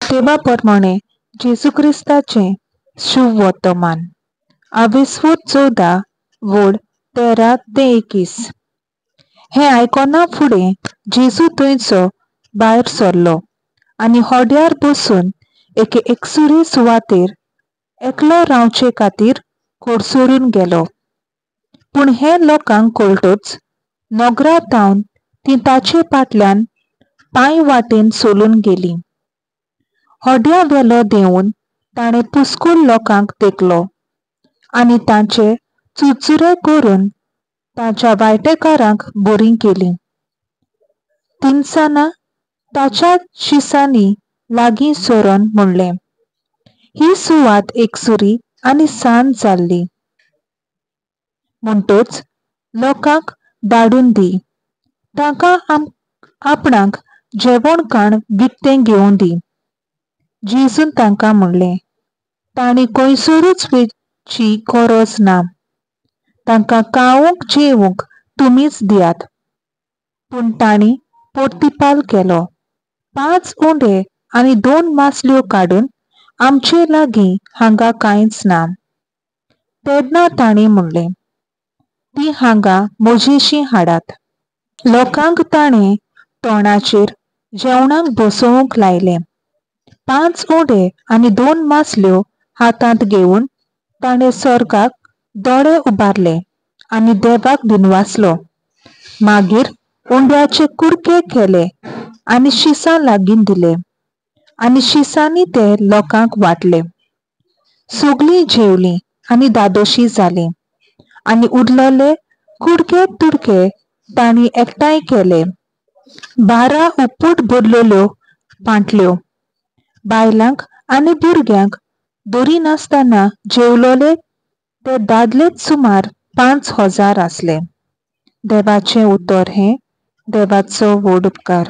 देवा परमाणें जेजू क्रिस्ताचें शुभ वर्तमान. आवेस्वूत 14 वोळ 13 ते 21. हें आयकना फुडें जेजू थंयचो भायर सरलो आनी होड्यार बसून एके एकसुरे सुवातेर एकलो रावचे खातीर कडसरून गेलो. पूण हें लोकांक कळटच नगरा थावन तीं ताचे फाटल्यान पांय वाटेन चलून गेलीं. होड्या वेलो देंवून ताणें पुस्कूल लोकांक देखलो आनी तांचे चुरचुरे करून ताच्या वायटेकारांक बरीं केलीं. तिनसाना ताच्या शिसांनी लागीं सरोन म्हणलें, ही सुवात एकसुरी आनी सांज जाल्ली, म्हणटच लोकांक धाडून दी, तांकां आपणाक जेवण खाण विकतें घेवं दी. जेजून तांकां म्हणलें, तांणी खंयसरूच वचची गरज ना, तांकां खावंक जेवंक तुमीच दियात. पूण तांणी पोर्तिपाल केलो, 5 उंडे आनी 2 मासल्यो काडून आमचे लागीं हांगा कांयच ना. तेन्ना तांणी म्हणलें, ती हांगा म्हजेशी हाडात. लोकांक ताणें तोंडाचेर जेवणाक बसोवंक लायलें. 5 उंडे आनी 2 मासल्यो हातांत घेवन ताणें स्वर्गाक दोळे उबारले आनी देवाक दिनवासलो. मागीर उंड्याचे कुडके केले आनी शिसां लागीं दिले आनी शिसांनी ते लोकांक वांटले. सगलीं जेवलीं आनी धादोशी जालीं आनी उरलेले कुडके तुडके तांणी एकठांय केले. 12 उपूट भरलेल्यो पांटल्यो. बायलांक आनी भुरग्यांक धरिनासतना जेवलोले ते दादलेच सुमार 5000 आसले. देवाचें उतर हें देवाचो व्हड उपकार.